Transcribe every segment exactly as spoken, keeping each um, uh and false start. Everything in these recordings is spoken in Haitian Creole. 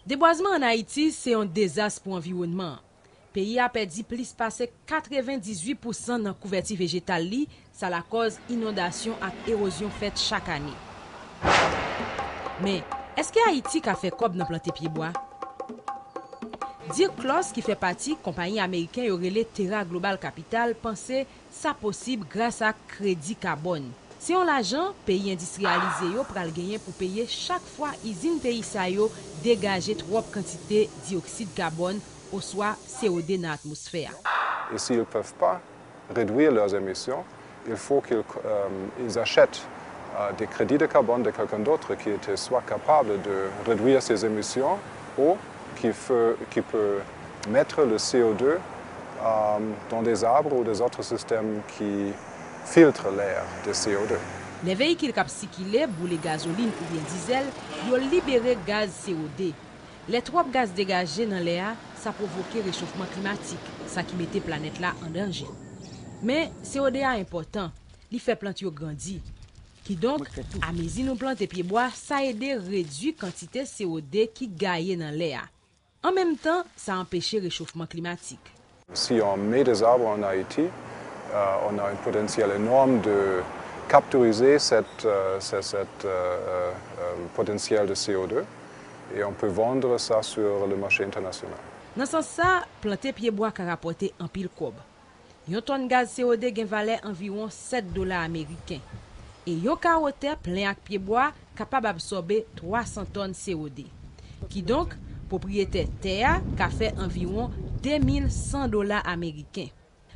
Debwazman ann Ayiti se yon dezas pou anviwònman an. Peyi a pèdi plis pase katrevendizuit pousan nan kouvèti vejetal li, sa lakòz inondasyon ak ewozyon fèt chak ane. Men, èske Ayiti ka fè kòb nan plante pyebwa? Dirk Claus, ki fè pati konpayi ameriken yo rele Terra Global Capital, panse sa posib gras ak kredi kabòn. Se yon lajan peyi endistriyalize yo pral genyen pou peye chak fwa izin peyi sa yo degaje twòp kantite diyoksid kabòn oswa C O de nan atmosfè a. Et s'ils ne peuvent pas réduire leurs émissions, il faut qu'ils euh, ils achètent euh, des crédits de carbone de quelqu'un d'autre qui était soit capable de réduire ses émissions ou qui, fait, qui peut mettre le C O deux euh, dans des arbres ou des autres systèmes qui filtrent l'air de C O deux. Lè veyikil k ap sikile boule gazolin oubyen dizèl, yo libere gaz C O de. Lè twòp gaz degaje nan lè a, sa pwovoke rechofman klimatik, sa ki mete planèt la an danje. Men, C O de a enpòtan, li fè plant yo grandi. Kidonk, amezi nou plante pyebwa, sa ede redui kantite C O de ki gaye nan lè a. An menm tan, sa anpeche rechofman klimatik. Si on met des arbres en Haïti, euh, on a un potentiel énorme de capturiser cette, euh, cette, cette, euh, euh, potentiel de C O deux et on peut vendre ça sur le marché international. Nan sans sa, plante pyebwa ka rapòte anpil kòb. Yon tòn gaz C O de gen valè anviwon sèt dola ameriken. E yon kawo tè plen ak pyebwa kapab absòbe twa san tòn C O de. Kidonk, pwopriyetè tè a ka fè anviwon de mil san dola ameriken.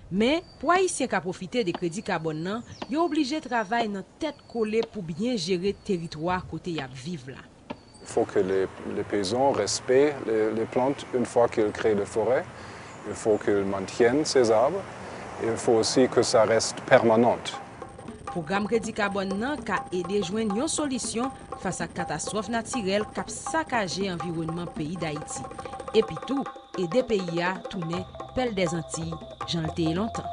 Men, pou Ayisyen ka pwofite de kredi kabòn nan, yo oblije travay nan tèt kole pou byen jere teritwa kote y ap viv la. Il faut que les, les paysans respectent les, les plantes une fois qu'ils créent des forêts. Il faut qu'ils maintiennent ces arbres. Il faut aussi que ça reste permanent. Pwogram kredi kabòn nan ka ede jwenn yon solisyon fas ak katastwòf natirèl k ap sakaje anviwònman peyi Dayiti, epi tou ede peyi a tounen pèl dèzantiy jan l te ye lontan.